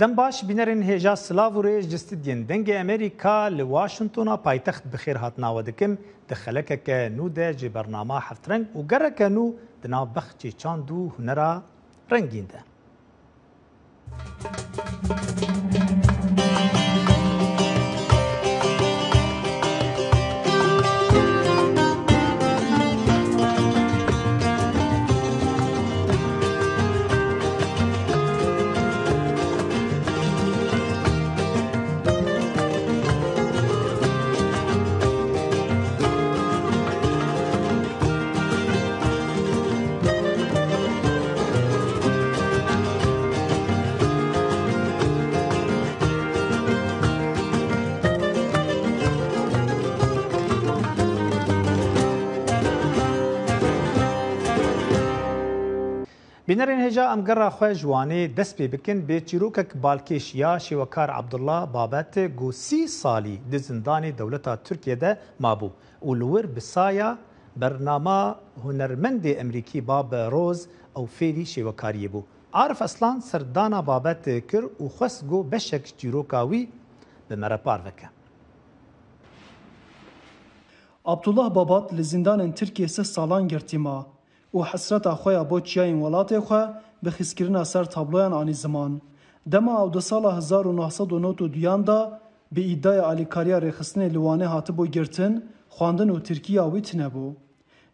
Dem baş bînerên hêja silav û rêz ji stûdyên Dengê Amerîka li Washingtona paytext bi xêr hatina we dikim di xelekeke nû de ji bernama Heftreng û gereke nû di nav bexçê çand û hunera rengîn de. Bînerên hêja em gera xwe ji Wanê dest pê bikin bi çîrokek balkêş ya şêwekar Abdullah Babet ku sî salî di zindanê dewleta Tirkiye de mabû û li wir bi saya bernama hunermendê Emrîkî Bob Roz ew fêrî şêwekariyê bû. Arif Aslan serdana Babet kir û xwest ku beşek ji çîroka wî bi me re parve ke. Abdullah Babat li zindanên Tirkiyê sih salan girtî ma û hesreta xwe ya bo çiyayên welatê xwe bi xîzkirina ser tabloyan anî ziman. Dema ew di sala 1992 yan de bi îdaya alîkariya rêxistinê li Wanê hatibû girtin, xwendin û tirkiya wî tune bû.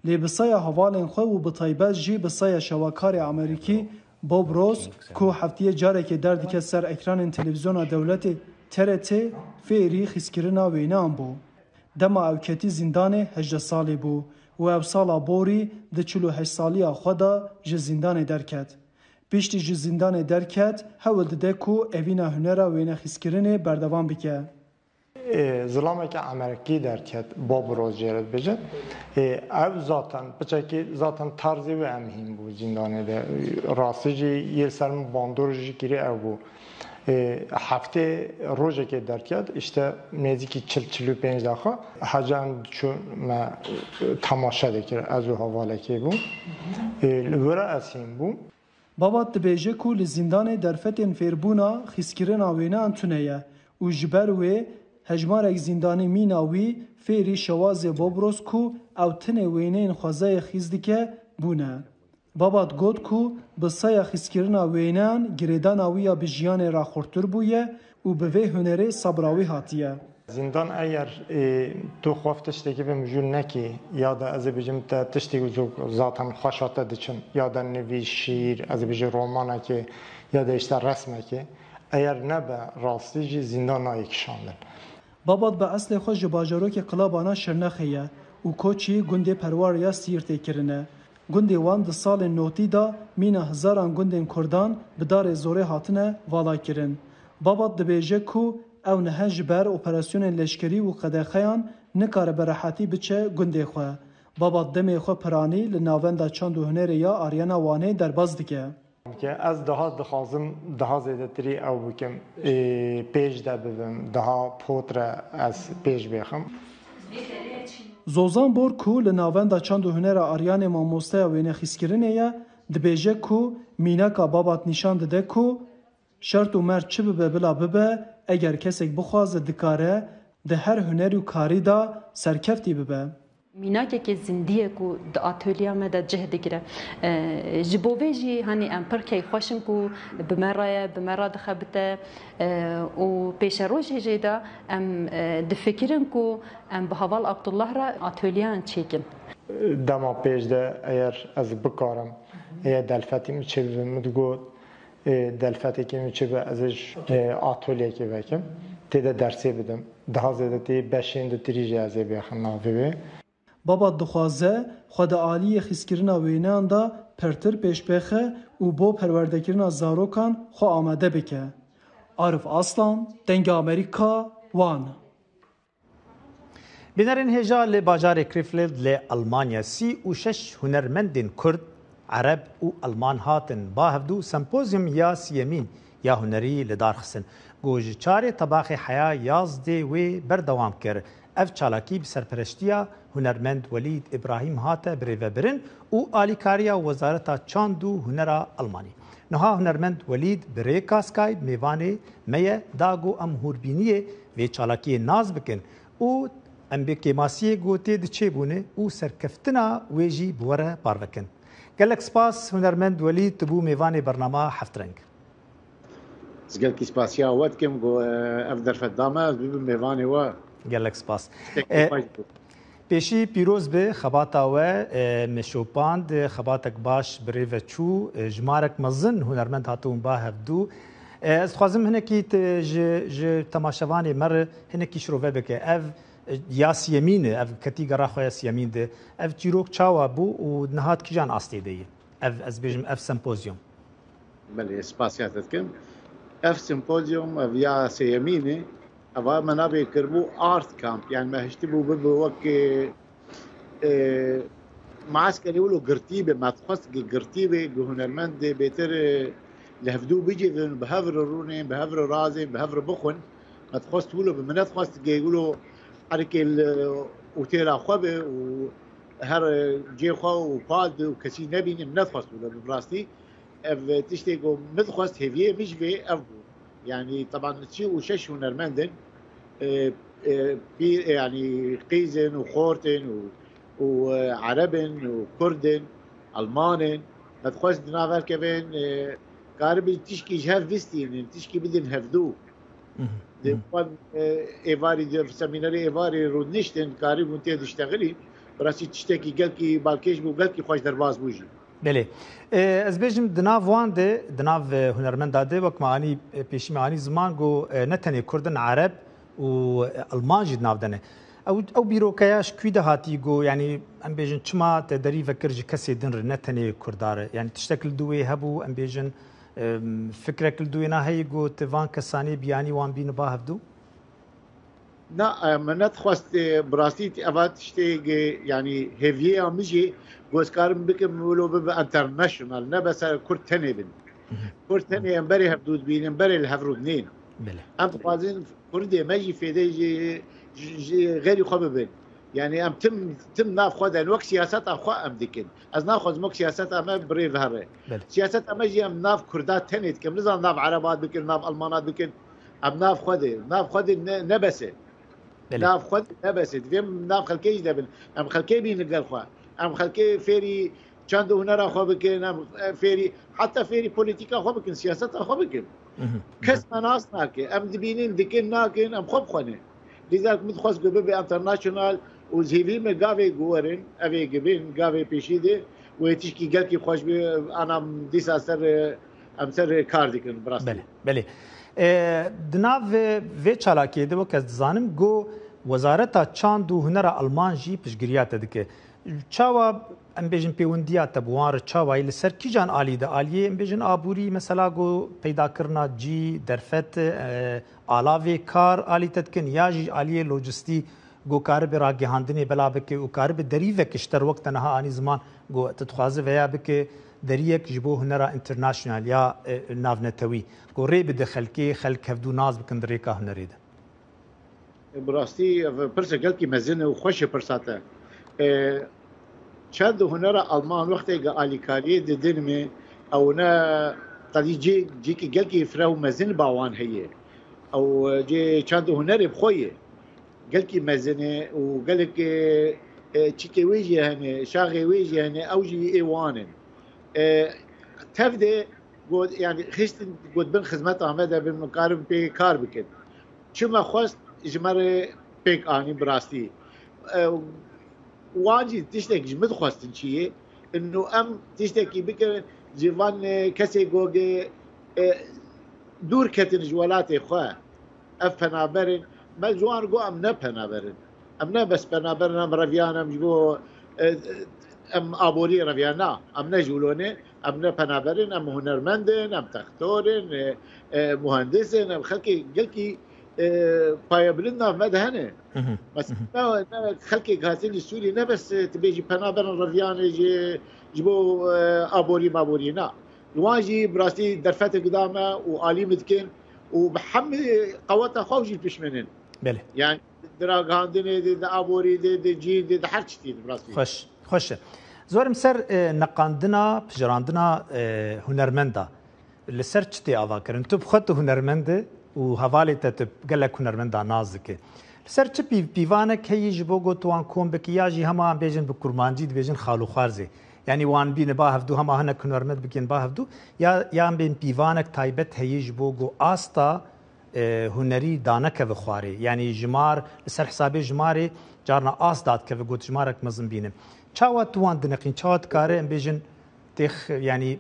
Lê bi saya hevalên xwe û bi taybet jî bi saya şewekarê Amerîkî Bob Ross ku heftiyê carekê derdiket ser ekranên televîzyona dewletê TRT fêrî xîzkirina wêneyan bû. Dema ew ketî zîndanê 18 salî bû û ew sala borî di 48 saliya xwe de ji zîndanê derket. Piştî ji zîndanê derket hewl dide ku evîna hunera wênexîzkirinê berdewam bike. Zilameke Amerîkî derket Bob Ross jê re dibêje. Ew zaten piçekî zaten tarzê wê em hîn bû zîndanê de. Rastî jî yê ser min bandor jî kirî ew bû. Heftê rojekê derket işte nêzîkî 40 45 deqa heca em diçûn me temaşe dikir ez û hevalekê bûm. Li wir ez hîn bûm. Babat dibêje ku li zîndanê derfetên fêrbûna xîzkirina wêneyan tune ye û ji ber wê hejmarek zîndanî mîna wî fêrî şewazê Bob Ross ku ew tenê wêneyên xwezayê xîz dike bûne. Babat got ku bi saya xîzkirina wêneyan girêdana wî ya bi jiyanê re xurttir bûye û bi vê hunerê sebra wî hatiye. Zindan eger tu xwe tiştekî ve mijûl nekî ya da ez ê bijim te tiştê ku zaten xweşa te diçin ya da nivîs, şiîr, ez ê bijim romanekê ya da işte resmekê eger nebe rastî jî zindan nayê kişandin. Babat bi eslê xwe ji bajarokê Qilabana Şirnexê ye û koçî gundê Perwariya Siirtê kirine. Gundê wan di salên notî de mîna hezaran gundên Kurdan bi darê zorê hatine valakirin. Babat dibêje ku ew nihe ji ber operasyonên leşkerî û qedexeyan nikare bi rehetî biçe gundê xwe. Babat demê xwe piranî li navenda çand û hunerê ya Aryana Wanê derbas dike. Ez daha dixwazim daha zêdetirî ew bikim pêş de bibim daha potre ez pêş bêxim. Zozan Bor ku li navenda çand û hunera Aryanê mamosteya wênexîzkirinê ye, dibêje ku mînaka Babat nîşan dide ku şert û merc çi bibe bila bibe, eger kesek bixwaze dikare di her huner û karî de serkeftî bibe. Mînakekê zindî ye ku di atölyeya me de cih digire. Ji bo vê jî hanî em pir keyfxweş in ku bi me re ye, bi me re dixebite û pêşerojê jê de em difikirin ku em bi heval Abdullah re atölyeyan çêkin. Dema pêş de eger ez bikarim eger delfetî min çêbibe min digot delfetekê min çêbibe ez ê atölyekê vekim tê de dersê bidim. Daha zêdetî beşên di tirî jî ez ê bêxim navê wê. Babat dixwaze xwe di aliyê xîzkirina wêneyan de pirtir pêş bixe û bo perwerdekirina zarokan xwe amade bike. Arif Aslan, Dengê Amerîka, Wan. Bînerên hêja li bajarê Krefeld li Elmanya 36 hunermendên Kurd, Ereb û Elman hatin ba hevdu sempozyum ya siyemîn ya hunerî li dar xistin. Ku ji çarê tebaxê heya yazdê wê berdewam kir. Ev çalakî bi serpereştiya hunermend Welîd Îbrahîm hate birêvebirin û alîkariya Wezareta Çand û Hunera Elmanî. Niha hunermend Welîd bi rêka Skype mêvanê me ye da ku em hûrbîniyê vê çalakiyê nas bikin û em bi kêmasiyê ku tê di çêbûne û serkeftina wê jî bi we re parve kin. Gelek spas hunermend Welîd tu bû mêvanê bernama Heftreng. Ez gelekî spasiya we dikim ku ev derfet da me ez bibim mêvanê we. Gelek spas. Pêşî pîroz be xebata we me şopand xebatek baş bi rê ve çû jimarek mezin hunermend hatibûn ba hevdû. Ez dixwazim hinekî ji ji temaşevanê me re hinekî şirove bike. Ev ya siyemîn e, ev ketî gera xwe ya siyemîn de. Ev çîrok çawa bû û niha di kîjan astê de ye? Ev ez bêjim ev sempozyum. Belê spasiya te dikim. Ev sempozyum ev ya sêyemîn e. Eva me navê kiribû Art Camp yani me hiştibû bibe wek maeskerê wilo girtî be me dixwest girtî be ku hunermend bêtir li hevdû bicivin bi hev re rûnên bi hev re razên bi hev re bixwin me dixwest wilo bi me nedixwest wilo herikê li otêla xwe be û her cê xwe û pal û kesî nebîne min nedixwest wilo bi rastî ev tiştê ku min dixwest hêviyê min ji vê ev bû. Yani taban 36 hunermendin pîr yani qîzin û xortên û û erebin û kurdin almanên me dixwest di nav herkevên karibin tişkî ji hev bistînin tişkî bidin hevdû di wan êvarî di semînerê êvarî rûdniştin karibûn tê diştexilîn bi rastî tiştekî gelkî balkêş bû gelkî xweş derbas bû jî. Belê. Ez bêjim di nav wan de, di nav hunermenda de wek me anî pêşî me anî ziman ku ne tenê Kurd in, Ereb û Elman jî di nav de ne. Ew ew bîrokeya ji kwî de hatî ku yanî em bêjin çima te derî vekir ji kesê din re ne tenê Kurda re. Yanî tiştek li dû wê hebû em bêjin fikrek li dû wê na heye ku tu van kesanê biyanî wan bîni ba hevdû? Na min nedixwest bi rastî eva tiştê yanî hêviyêya min jî ku ez karim bikim wilo bibe international ne bes Kurd tenê bin. Kurd tenê em berê hev dû dibînin berê li hev rûdinên. Em dixwazin Kurdê me jî fêdê ji xêrî xwe bibin. Yani em tim tim nav xwe de wek siyaseta xwe em dikin. Ez naxwazim wek siyaseta me bi rê vehere. Siyaseta me jî em nav Kurda tenê dikin. Nizan nav Erebat bikin, nav Elmanat bikin. Em nav xwe de, nav xwe de ne bes e. Nav xwe de ne bes e. Divê em nav xelkê jî de bin. Em xelkê bînin gel xwe. Em xelkê fêrî çand û hunera xwe bikin, em fêrî heta fêrî polîtîka xwe bikin, siyaseta xwe bikin. Kes me nas nake. Em dibînin, dikin, nakin, em xwe bi xwe ne. Lîza min dixwest ku bibe international û ji hêvî me gavê ku werin, ev ê gibin, gavê pêşî de wê tişkî gelkî xweş bê anam dîsa ser Em ser kar dikin bi rastî. Belê, belê. Di nav vê çalakiyê de wek ez dizanim ku Wezareta Çand û Hunera Elman jî piştgiriya te dike. Çawa em bêjin pêwendiya te bi wan re çawa yî li ser kîjan alî de aliyê em bêjin aborî mesela ku peydakirina cî, derfet, alavê kar alî te dikin ya jî aliyê lojistî ku karibe ragihandinê bela bike û karibe derî veke ji te re wek te niha anî ziman ku tu dixwazi veya bike Deriyek ji bo hunera internasyonal ya navnetewî ku rê bide xelkê, xelk hevdû nas bikin di rêka hunerê de. Bi rastî ev pirsa gelkî mezin e û xweş e pirsa te. Çend hunera Alman wextê ge alîkariyê didin me ew ne tevî cê cêkî gelkî fireh û mezin ba wan heye. Ew cê çand hunerê bi xwe ye. Gelkî mezin e û gelek çîkê wê jî hene, şaxê wê jî hene, ew jî ê wan in. Tev de got yani xiştin got bin xizmeta me de bin min karin pê kar bikin. Çi me xwest ji me re pêk anîn bi rastî. Wan jî tiştek ji min dixwestin çi yê û em tiştekî bikin ji van kesê got dûr ketin ji welatê xwe. Ev penaber in. Me ji wan got em ne penaber in. Em ne bes penaber in, em reviyan em ji bo em aboriyê reviyan na. Em ne ji wilo ne, em ne penaber in, em hunermend in, em textor in, muhendis in, em xelkê gelkî payebilind nav me de hene. Mesela xelkê hatin ji Sûriyê ne bes tu bêjî penaber in reviyanê ji ji bo aborî maboriyê na. Li wan jî bi rastî derfetek da me û alî min dikin. û bi hemî qeweta xwe jî pişminin. Belê. Yani di ragihandinê de, di aborî de, di cî de, di her tiştî de bi rastî. Xweş, xweş e. Zorim ser neqandina, pijirandina hunermenda. Li ser çi tê avakirin? Tu bi xwe tu hunermend î û hevalê te tu gelek hunermendan nas dikî. Li ser çi pîvanek heyî ji bo ku tu wan kom bikî ya jî hema em bêjin bi kurmancî dibêjin xalûxwarzê. Yanî wan bîne ba hevdu hema hinek hunermend bikin ba hevdu ya ya em bên pîvanek taybet heyî ji bo ku asta hunerî danekeve xwarê. Yanî jimar li ser hesabê jimarê carna ast dadikeve got jimarek mezin bîne. Çawa tu wan diniqîn çawa dikare em bêjin têx yanî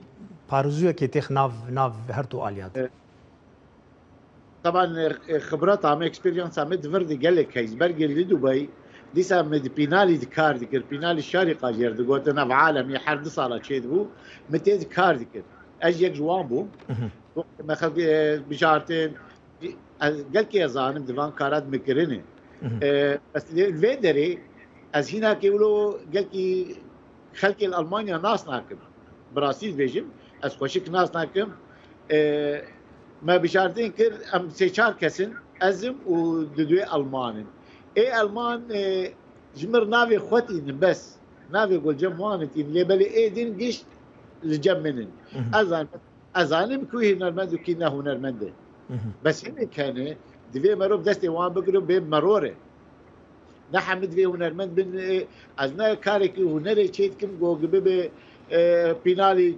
parûzûyekê têx nav nav her du aliya de. Taban xibrata me experiensa me di vir de gelek heye. Ji ber gel li Dubai dîsa me di pînalî di kar dikir. Pînalî şarîqa jêr digotin ev alemî her du sala çêdibû. Me tê di kar dikir. Ez yek ji wan bûm. Me xelk bijartin. Ez gelkî ez zanim di van kara di min kirine. Bes li vê derê ez hîna kê wilo gelkî xelkê li Almanya nas nakim. Bi rastî dibêjim ez xweşik nas nakim. Me bijartin kir em sê çar kes in ez im û di duê Elman in. Ê Elman ji mir navê xwe tînin bes navê ku li cem wan in tînin lê belê ê din gişt li cem min in. Ez zanim ez zanim ku hunermend û kî ne hunermend e. Bes hinek hene divê merov destê wan bigirin bê meror e. Ne hemî divê hunermend bin ez ne karekî hunerê çêdikim ku bibe pînalî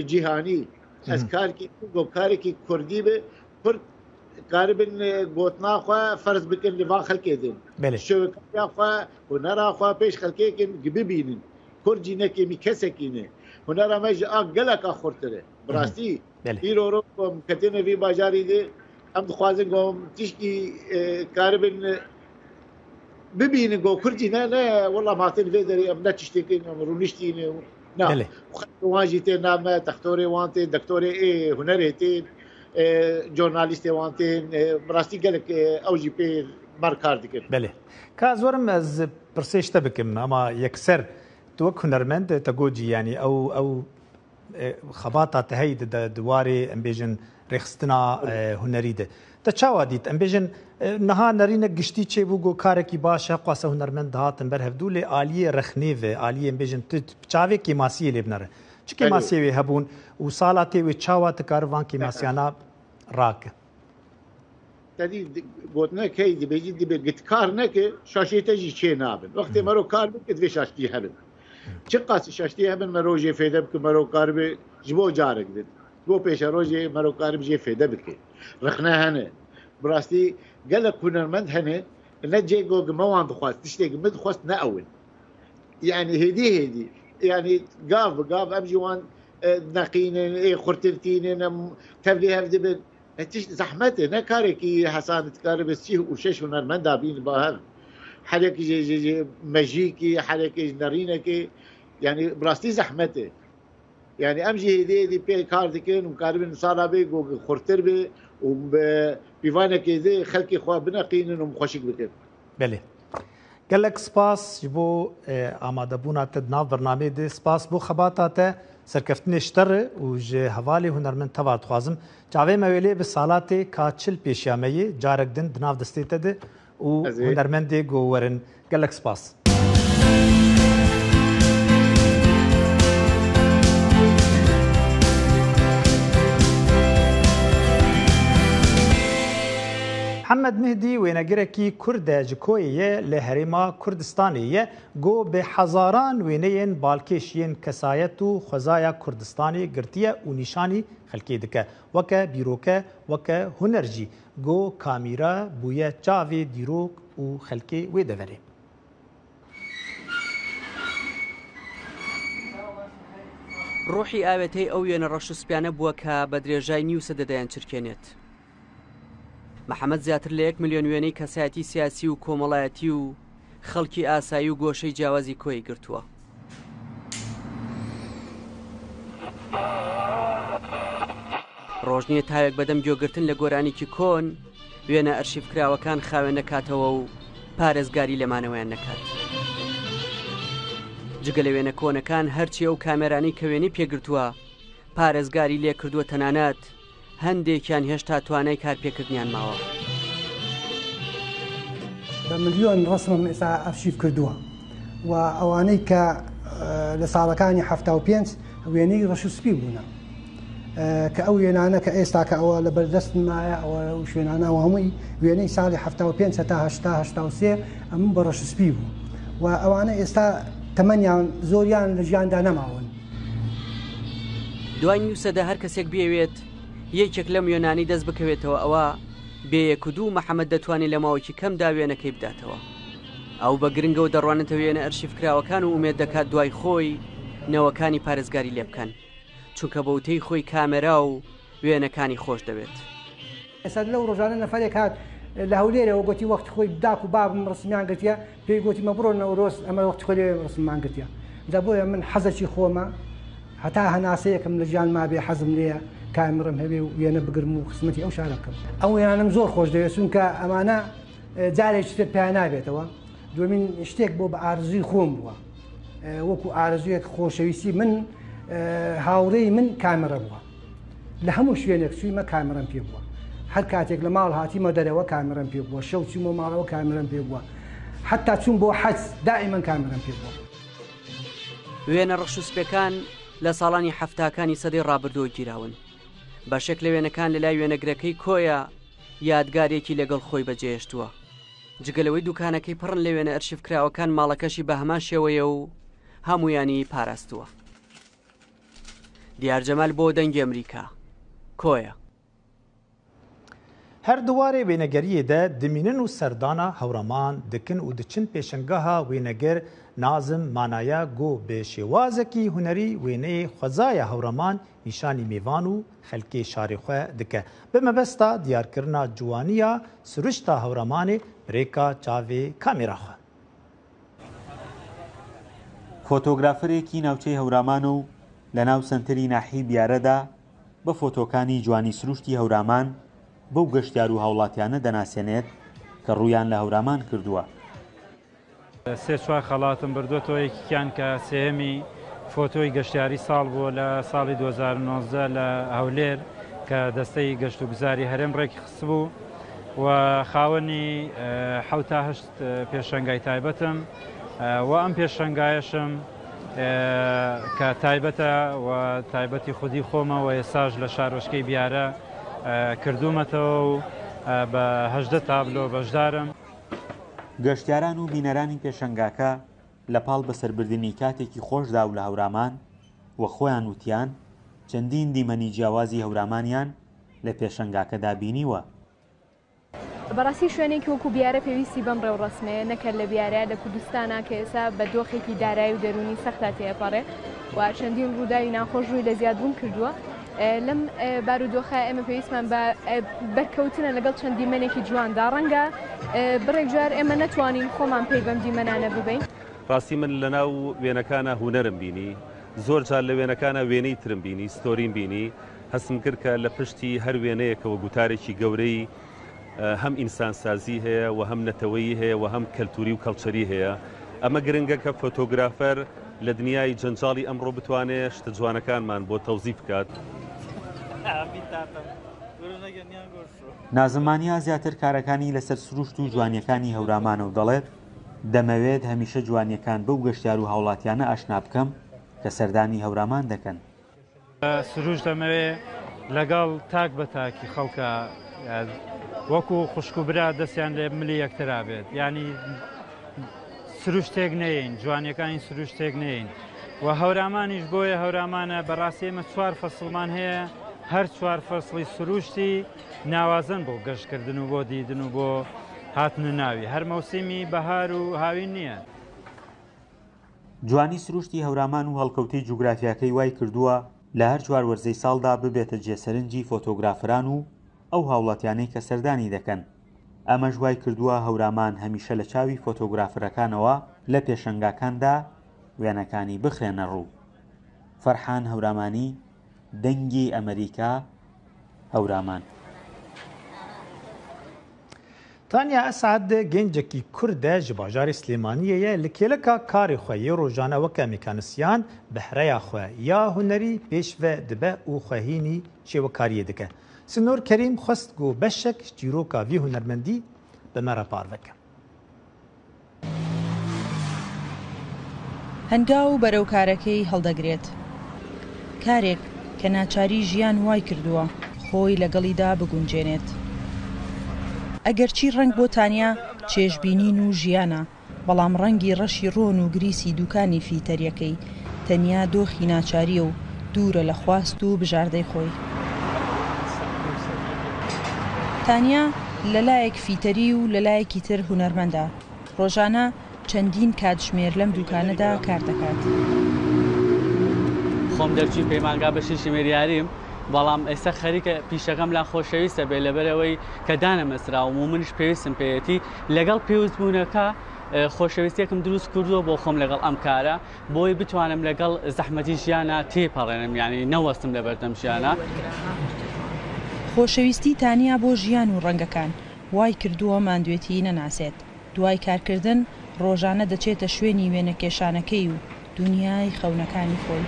cîhanî. Ez karekî ku karekî Kurdî be Kurd karibin gotina xwe ferz bikin li van xelkê din. Şewekariya xwe, hunera xwe pêş xelkê kin bibînin. Kurd jî ne kêmî kesekî ne. Hunera me ji a geleka xurtir e. Bi rastî îro ro ku em ketine vî bajarî de em dixwazin ku em tiştî karibin bibînin ku Kurd jî ne ne wela hatin vê derê em ne tiştêkin em rûniştîne na xelkê wan jî tên nav me textorê wan tên dektorê ê hunerê tên jornalîstê wan tên bi rastî gelek ew jî pê mer kar dikin. Belê. Ka ez werim ez pirsê ji te bikim ama yekser tu wek hunermend te got jî yanî ew ew xebata te heyî di di warê em bêjin rêxistina hunerî de. Te çawa dît? Em bêjin niha nerînek giştî çêbû got karekî baş e qase hunermend dihatin ber hevdû lê aliyê rexnê ve aliyê em bêjin tu çavê kêmasiyê lê binere. Çi kêmasiyê wê hebûn û sala tê wê çawa tu kari van kêmasiyana rake? Tedî gotinek heye dibêjî dibê gitkar neke şaşê te jî çê nabin. Wextê mero kar bike divê şaştî hebin. Çi qasî şaştî hebin mero jê fêde bike mero karibe ji bo carek din. Ji bo pêşerojê mero karib jê fêde bike. Rexne hene. Bi rastî gelek hunermend hene ne cê ku me wan dixwest tiştê ku min dixwest ne ew in. Yani hêdî hêdî yani gav bi gav em jî wan neqînin ê xurtir tînin em tevlî hev dibin. Tişt zehmet e ne karekî hesan dikare bi 36 hunermenda bîn ba hev. Herekî ji ji ji mejîkî herekî ji nerînekî yani bi rastî zehmet e. Yani em jî hêdî hêdî pê kar dikin û karibin sala bê ku xurtir bê û bi pîvanekê dê xelkê xwe bineqînin û xweşik bikin. Belê. Gelek spas ji bo amadebûna te di nav bernameyê de, spas bo xebata te, serkeftinê ji te re û ji hevalê hunermend teva dixwazim. Çavê me wê lê bi sala tê ka 40 pêşiya me yê carek din di nav destê te de û hunermendê ku werin. Gelek spas. Mihemed Mihdî wênegirekî Kurd e ji Koyê ye li Herêma Kurdistanê ye ku bi hezaran wêneyên balkêş yên kesayet û xwezaya Kurdistanê girtiye û nîşanî xelkê dike. Weke bîroke, weke huner jî ku kamîra bûye çavê dîrok û xelkê wê deverê. ڕۆحی ئاوێتەی ئەو وێنە ڕەش و سپیانە بووە کە بە درێژای نیو سەدە دەیانچرکێنێت. محەمەد زیاتر لە یەک ملیۆن وێنەی کەسایەتی سیاسی و کۆمەڵایەتی و خەڵکی ئاسایی و گۆشەی جیاوازی کۆی گرتووە. ڕۆژ نییە تاوێک بەدەم گوێگرتن لە گۆرانیکی کۆن وێنە ئەرشیفکراوەکان خاوێن نەکاتەوە و پارێزگاری لەمانەوەیان نەکات. جگە لە وێنە کۆنەکان هەرچی ئەو کامێرانی کە وێنەی پێگرتووە پارێزگاری لێکردووە تەنانەت هەندێکیان هێشتا توانای کارپێکردنیان ماوە. بە ملیۆن ڕەسمم ئێستا ئەرشیف کردووە و ئەوانەی کە لە ساڵەکانی 75 وێنەی ڕەش و سپی بوونە. کە ئەو وێنانە کە ئێستا کە ئەوە لە بەردەستمایە ئەوە ئەو شوێنانە ئەوە هەمووی وێنەی ساڵی 75 هەتا 80 83 ئەم بە ڕەش سپی بوو و ئەوانە ئێستا تەمەنیان زۆریان لە ژیاندا نەماون. دوای نیو سەدە هەر کەسێک بیەوێت یەکێک لەم وێنانەی دەست بکەوێتەوە ئەوا بێ یەک و دوو محەمەد دەتوانێت لە ماوەیەکی کەمدا وێنەکەی بداتەوە. ئەو بە گرنگەوە دەڕوانێتە وێنە ئەرشیفکراوەکان و ئومێد دەکات دوای خۆی نەوەکانی پارێزگاری لێ بکەن. چونکە بە وتەی خۆی کامێرا و وێنەکانی خۆش دەوێت. ئێستا لەو ڕۆژانە نەفەرێک هات لە هەولێرەوە گۆتی وەختی خۆی داک و بابم ڕسمیان گرتیە پێی گۆتیمە بڕۆ نەورۆز ئەمە وەختی خۆی لەوێ ڕسممان گرتیە جا بۆیە من حەزەکی خۆمە هەتا هەناسەیەکم لە ژیان مابێ حەزم لێیە کامێڕم هەبێ و وێنە بگرم و خزمەتی ئەو شارە بکەم. ئەو وێنانەم زۆر خۆش دەوێت چونکە ئەمانە جارێکی تر پیا نابێتەوە دومین شتێک بۆ بە ئارزوی خۆم بووە وەکو ئارزویەک خۆشەویستی من هاوڕێی من کامێڕە بووە لە هەموو شوێنێک چوویمە کامێڕم پێ بووە هەر کاتێک لە ماڵ هاتیمە دەرەوە کامێڕم پێ بووە شەو چوومە ماڵەوە کامێڕم پێ بووە حتا چوون بۆ حەج دائیمەن کامێڕم پێ بووە. وێنە ڕەش و سپێکان لە ساڵانی حەفتاکانی سەدەی ڕابردووە گیراون. بەشێک لە وێنەکان لە لای وێنەگرەکەی کۆیە یادگارێکی لەگەڵ خۆی بەجێهێشتووە. جگە لەوەی دوکانەکەی پڕن لە وێنە ئەرشیفکراوەکان ماڵەکەشی بە هەمان شێوەیە و هەمویانی پاراستووە. دیار جەمال بۆ دەنگی ئەمریکا، کۆیە. هەر دووارێ وێنەگەرییێ دە dimînin û serdana Hewraman dikin û diçin pêşengeha wênegir Nazim Manaya ku bi şêwazekî hunerî wêneyê xwezaya Hewraman nîşanî mêvan û xelkê şarê xwe dike. Bi mebesta diyarkirina ciwaniya siruşta Hewramanê bi rêka çavê kamêra xwe. فۆتۆگرافەرێکی ناوچەی هەورامانە و لەناو سەنتەری ناحیەی بیارەدا بە فۆتۆکانی جوانی سروشتی هەورامان بەو گەشتیار و هاوڵاتیانە دەناسێنێت کە ڕوویان لە هەورامان کردووە. سێ چوار خەڵاتم بردۆتەوە، یەکێکیان کە سێیەمی فۆتۆی گەشتیاری ساڵ بووە لە ساڵی 2019 لە هەولێر کە دەستەی گەشتوگوزاری هەرێم ڕێکی خستبوو و خاوەنی حەوت تا هەشت پێشەنگای تایبەتم و ئەم پێشەنگایەشم کە تایبەتە و تایبەتی خودی خۆمە و ئێستاش لە شارۆچکەی بیارە کردوومەتەوە و بە 18 تابلۆ بەشدارم. گەشتیاران و بینەرانی پێشەنگاکە لە پاڵ بەسەربردنی کاتێکی خۆشدا و لە هەورامان وەک خۆیان وتیان چەندین دیمەنی جیاوازی هەورامانیان لە پێشەنگاکەدا بینیوە. بەڕاستی شوێنێکی وەکو بیارە پێویستی بەم ڕێوڕەسمەیە، نەک هەر لە بیارە، لە کوردستانا کە ئێستا بە دۆخێکی دارایی و دەروونی سەختا تێئەپەڕێ و چەندین ڕووداوی ناخۆش ڕووی لە زیادبوون کردووە. لەم بارودۆخە ئێمە پێویستمان بە بەرکەوتنە لەگەڵ چەند دیمەنێکی جواندا، ڕەنگە بڕێک جار ئێمە نەتوانین خۆمان پەی بەم دیمەنانە ببەین. ڕاستی من لەناو وێنەکانا هونەرم بینی، زۆر جار لە وێنەکانا وێنەی ترم بینی، ستۆریم بینی، هەستم کرد کە لە پشتی هەر وێنەیەکەوە گوتارێکی گەورەی هەم ئینسانسازی هەیە و هەم نەتەوەیی هەیە و هەم کەلتوری و کەڵچەری هەیە. ئەمە گرنگە کە فۆتۆگرافەر لە دنیای جەنجاڵی ئەمڕۆ بتوانێ شتە جوانەکانمان بۆ تەوزیف بکات. نازم مانیا زیاتر کارەکانی لەسەر سروشت و جوانییەکانی هەورامانە و دەڵێت، دەمەوێت هەمیشە جوانییەکان بەو گەشتیار و هاوڵاتیانە ئاشنا بکەم کە سەردانی هەورامان دەکەن. سروشت دەمەوێ لەگەڵ تاک بە تاکی خەڵکە وەکو خوشک و برا دەستیان لێ ملی یەکترا بێت ینی سروشتێک نەیەین جوانیەکانی سروشتێک نەیەین و هەورامانیش بۆیە هەورامانە بەڕاستی ئێمە چوار فەسڵمان هەیە هەر چوار فەسڵی سروشتی ناوازن بۆ گەشتکردن و بۆ دیدن و بۆ هاتنە ناوی هەر مەوسیمی بەهار و هاوین نییە. جوانی سروشتی هەورامان و هەڵکەوتەی جوگرافیاکەی وای کردووە لە هەر چوار وەرزەی ساڵدا ببێتە جێسەرنجی فۆتۆگرافەران و ئەو هاوڵاتیانەی کە سەردانی دەکەن، ئەمەش وای کردووە هەورامان هەمیشە لە چاوی فۆتۆگرافەرەکانەوە لە پێشەنگاکاندا وێنەکانی بخرێنە ڕوو. فەرحان هەورامانی، دەنگی ئەمەریکا، هەورامان. تانیا ئەسعەد گەنجێکی کوردە ji bajarê Silêmaniyê ye li kêleka karê xwe yê rojane weke mekanisyan behreya xwe ya hunerî pêşve dibe û xwe hînî şêwekariyê dike. Sinor Kerîm xwest ku beşek ji çîroka vî hunermendî bi me re parve ke. هەنگاو بەرەو کارەکەی هەڵدەگرێت. کارێک کە ناچاری ژیان وای کردووە خۆی لەگەڵیدا بگونجێنێت. ئەگەرچی ڕەنگ بۆ تانیا چێژبینین و ژیانە، بەڵام ڕەنگی ڕەشی ڕۆن و گریسی دووکانی فیتەریەکەی تەنیا دۆخی ناچارییە و دوورە لە خواست و بژاردەی خۆی. تانیا لە لایەک فیتەری و لە لایەکی تر هونەرمەندە، ڕۆژانە چەندین کاتژمێر لەم دووکانەدا کار دەکات. خۆم دەرچووی پەیمانگا بەشی ژمێریاریم، بەڵام ئێستا خەریکە پیشەکەم لا خۆشەویستە بێ لەبەرئەوەی کە دانەمەزراوم و منیش پێویستم پێیەتی، لەگەڵ پێوست بوونەکە خۆشەویستیەکم دروست کردووە بۆ خۆم لەگەڵ ئەم کارە بۆی بتوانم لەگەڵ زەحمەتی ژیانە تێپەڕێنم یعنی نەوەستم لەبەردەم ژیانە. خۆشەویستی تانیا بۆ ژیان و ڕەنگەکان وای کردووە ماندوێتی نەناسێت، دوای کارکردن ڕۆژانە دەچێتە شوێنی وێنەکێشانەکەی و دونیای خەونەکانی خۆی.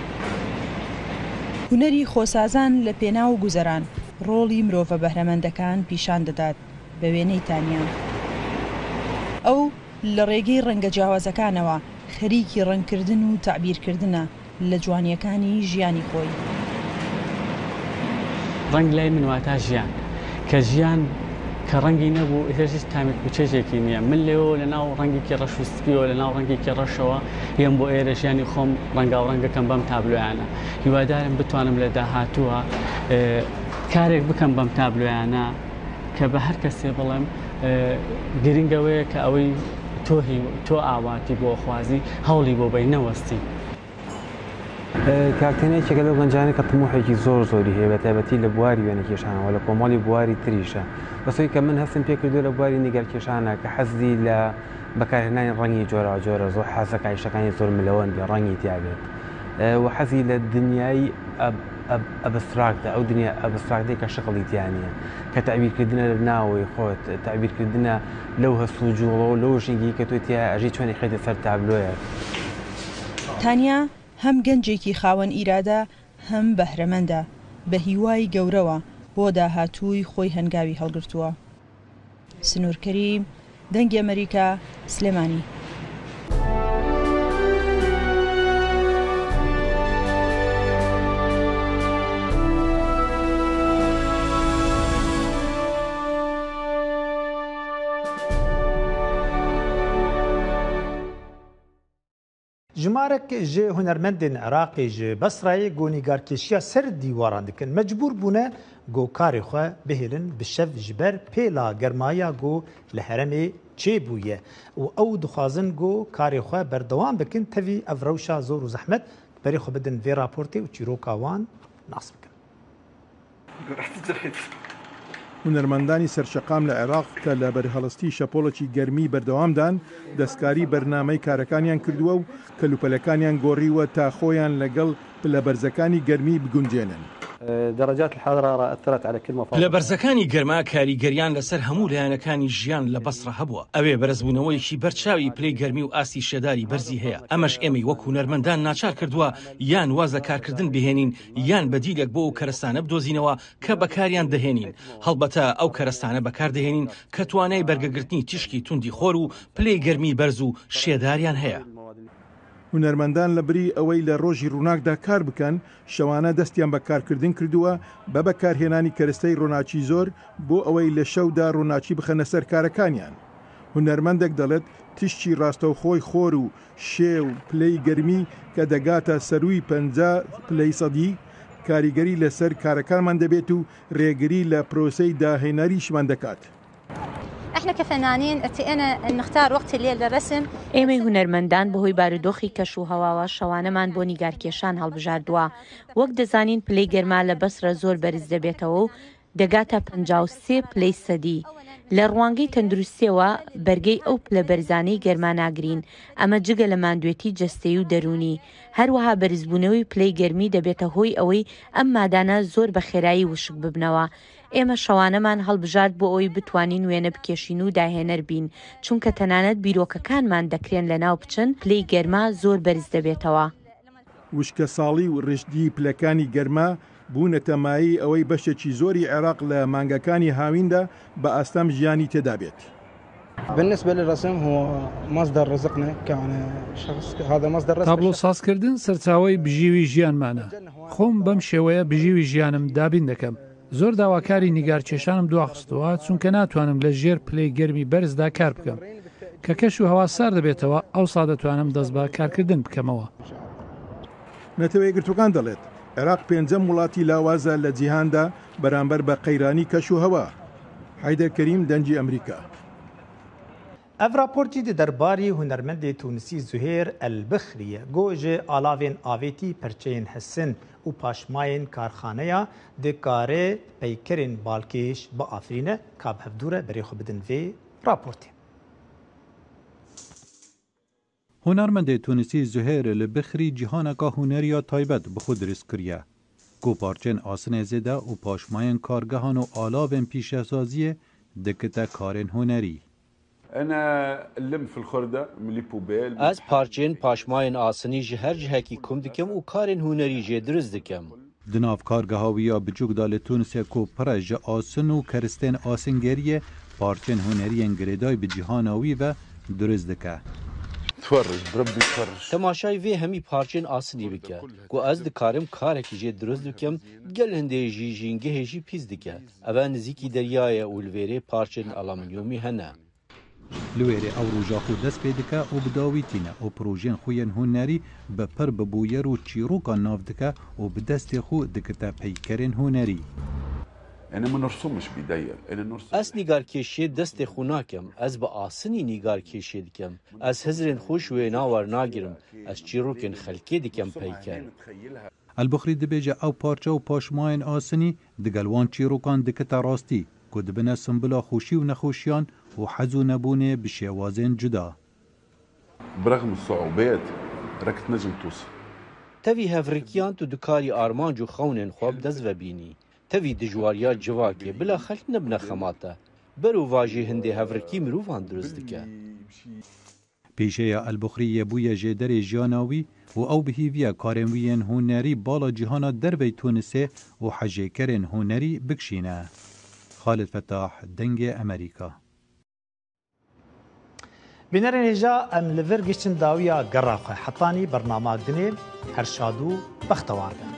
هونەری خۆسازان لە پێناو گوزەران ڕۆڵی مرۆڤە بەهرەمەندەکان پیشان دەدات بە وێنەی تانیا. ئەو لە ڕێگەی ڕەنگە جیاوازەکانەوە خەریکی ڕەنگکردن و تەعبیرکردنە لە جوانییەکانی ژیانی خۆی. ڕەنگ لای من واتا ژیان. کە ژیان کە ڕەنگی نەبوو ئیتر هیچ تامێک و چێژێکی نییە. من لێوەوە لە ناو ڕەنگێکی ڕەش و سپیەوە لە ناو ڕەنگێکی ڕەشەوە یەم بۆ ئێرە ژیانی خۆم ڕەنگاوڕەنگەکەم بەم تابلۆیانە. هیوادارم بتوانم لە داهاتووە کارێک بکەم بەم تابلۆیانە کە بە هەر کەسێ بڵێم گرنگ ئەوەیە کە ئەوەی تۆ هی تۆ ئاواتی بۆ خوازی هەوڵی بۆ بەی نەوەستی. کاک تەنیا یەکێکە لەو گەنجانەی کە تموحێکی زۆر زۆری هەیە بە تایبەتی لە بواری وێنەکێشانەوە لە کۆمەڵی بواری تریشە بەس ئەوەی کە من هەستم پێ کردووە لە بواری نیگارکێشانە کە حەزی لە بەکارهێنانی ڕەنگی جۆراوجۆرە زۆر حەزەکا ئیشەکانی زۆر ملەوەن بێ ڕەنگی تیا بێت و حەزی لە دنیای ئەبستراکتە ئەو دنیا ئەبستراکتەی کە شکڵی تیا نییە کە تەعبیرکردنە لە ناوەوەی خۆت تەعبیرکردنە لەو هەست و جوڵە و لەو ژینگەی کە تۆ تیا ئەژی چۆن ئەیخەیتە سەر تابلۆیەک. تانیا هەم گەنجێکی خاوەن ئیرادە هەم بەهرەمەندە، بە هیوای گەورەوە بۆ داهاتووی خۆی هەنگاوی هەڵگرتووە. سنوور کەریم، دەنگی ئەمەریکا، سلێمانی. Jimarek ji hunermendên Iraqê ji Besrayê ku nîgarkêşiya ser dîwaran dikin mecbûr bûne ku karê xwe bihêlin bi şev ji ber pêla germayiya ku li herêmê çêbûye û ew dixwazin ku karê xwe berdewam bikin tevî ev rewşa zor û zehmet berê xwe bidin vê raportê û çîroka wan nas bikin. هونەرمەندانی سەرشەقام لە عێراق کە لە بەرهەڵستی شەپۆڵێکی گەرمی بەردەوامدان، دەستکاری بەرنامەی کارەکانیان کردووە و کەلوپەلەکانیان گۆڕیوە تا خۆیان لەگەڵ پلە بەرزەکانی گەرمی بگونجێنن. پلە بەرزەکانی گەرما کاریگەریان لەسەر هەموو لایەنەکانی ژیان لە بەسڕە هەبووە، ئەوێ بەرزبوونەوەیەکی بەرچاوی پلەی گەرمی و ئاستی شێداری بەرزی هەیە، ئەمەش ئێمەی وەک هونەرمەندان ناچار کردووە یان واز لە کارکردن بهێنین یان بەدیلێک بۆ ئەو کەرەستانە بدۆزینەوە کە بەکاریان دەهێنین، هەڵبەتە ئەو کەرەستانە بەکاردەهێنین کە توانای بەرگەگرتنی تیشکی توندی خۆر و پلەی گەرمی بەرز و شێداریان هەیە. هونەرمەندان لە بری ئەوەی لە ڕۆژی ڕووناکدا کار بکەن، شەوانە دەستیان بە کارکردن کردووە بە بەکارهێنانی کەرستەی ڕۆناکی زۆر بۆ ئەوەی لە شەودا ڕووناکی بخەنە سەر کارەکانیان. هونەرمەندێک دەڵێت، تیشکی ڕاستەوخۆی خۆر و شێ و پلەی گەرمی کە دەگاتە سەرووی 50 پلەی سەدی، کاریگەری لەسەر کارەکانمان دەبێت و رێگری لە پرۆسەی داهێنەریشمان دەکات. ئێمەی هونەرمەندان بەهۆی بارودۆخی کەش و هەواوە شەوانەمان بۆ نیگارکێشان هەڵبژاردووە، وەک دەزانین پلەی گەرما لە بەسرە زۆر بەرز دەبێتەوە و دەگاتە 53 پلەی سەدی. لە ڕوانگەی تەندروستییەوە بەرگەی ئەو پلە بەرزانەی گەرما ناگرین، ئەمە جگە لە ماندوێتی جەستەیی و دەروونی. هەروەها بەرزبوونەوەی پلەی گەرمی دەبێتە هۆی ئەوەی ئەم مادانە زۆر بە خێرایی وشک ببنەوە. ئێمە شەوانەمان هەڵبژارد بۆ ئەوەی بتوانین وێنە بکێشین و داهێنەر بین، چونکە تەنانەت بیرۆکەکانمان دەکرێن لەناو بچن، پلەی گەرما زۆر بەرز دەبێتەوە. وشکەساڵی و رژدی پلەکانی گەرما بوونەتە مایەی ئەوەی بەشێکی زۆری عێراق لە مانگەکانی هاویندا بە ئاستەم ژیانی تێدا بێت. بالنسبة للرسم هو مصدر رزقنا كان شخص هذا مصدر رزق تابلۆ سازکردن سەرچاوەی بژیوی ژیانمانە. خۆم بەم شێوەیە بژیوی ژیانم دابین دەکەم. زۆر داواکاری نیگارکێشانم دواخستووە چونکە ناتوانم لە ژێر پلەی گەرمی بەرزدا کار بکەم. کە کەش و هەوا سارد دەبێتەوە ئەوسا دەتوانم دەست بە کارکردن بکەمەوە. نەتەوەیەکگرتووەکان دەڵێت، عێراق پێنجەم وڵاتی لاوازە لە جیهاندا بەرامبەر بە قەیرانی کەشوهەوا. حەیدەر کەریم، دەنگی ئەمریکا. Ev raport jî di derbarî hunermendê Tûnisî Zuhêr El Bixrî ye ku ji alavên avêtî perçeyên hesin û paşmayên karxaneya dikare peykerên balkêş biafirîne ka bi hevdû re berê xwe bidin vê raportê. Hunermendê Tûnisî Zuhêr El Bixrî cîhaneka hunerî ya taybet bi xwe dirust kiriye ku parçên asinê zêde û paşmayên kargehan û alavên pîşesaziyê dikite karên hunerî. Ez parçeyên paşmayên asinî ji her cihekî kom dikim û karên hunerî jê dirust dikim. Di nav kargeha wî ya biçûk de li Tûnisê ku pir e ji asin û keristên asingeriyê, parçeyên huneriyên girêdayî bi cîhana wî ve dirust dike. Temaşayê vê hemî parçeyên asinî bike ku ez dikarim karekî jê dirust bikim, gel hindê jî jîngehê jî pîs dike. Ev e nizîkî derya ye û li vêrê parçeyên alaminyomî hene. Li wêrê ew roja xwe dest pê dike û bi dawî tîne û projeyên xwe yên hunerî bi pir bi bûyer û çîrokan nav dike û bi destê xwe dikite peykerên hunerî. Ez nîgarkêşiyê destê xwe nakim, ez bi asinî nîgarkêşiyê dikim. Ez hizrên xwe ji wêna wernagirim, ez çîrokên xelkê dikim peyker. Elbuxrî dibêje ew parçe û paşmayên asinî digel wan çîrokan dikite rastî ku dibine simbila xweşî û nexweşiyan û hez û nebûnê bi şêwazên cuda. برغم الصعوبات راك تنجم توصل. Tevî hevrikiyan tu dikarî armanc û xewnên xwe bi dest ve bînî. Tevî dijwariya civakê bila xelk nebine xema te. Berovajî hindê hevrikî mirovan dirust dike. Pîşeya Elbuxrî yê bûye jêderê jiyana wî û ew bi hîviya karên wî yên hunerî bala cîhana dervey Tûnisê û hejêkerên hunerî bikişîne. Xalid Fetah, Dengê Amerîka. Bînerên hêja em li vir gihiştin dawiya gera xwe. Hetanî bernama dinê her şad û bextewar bin.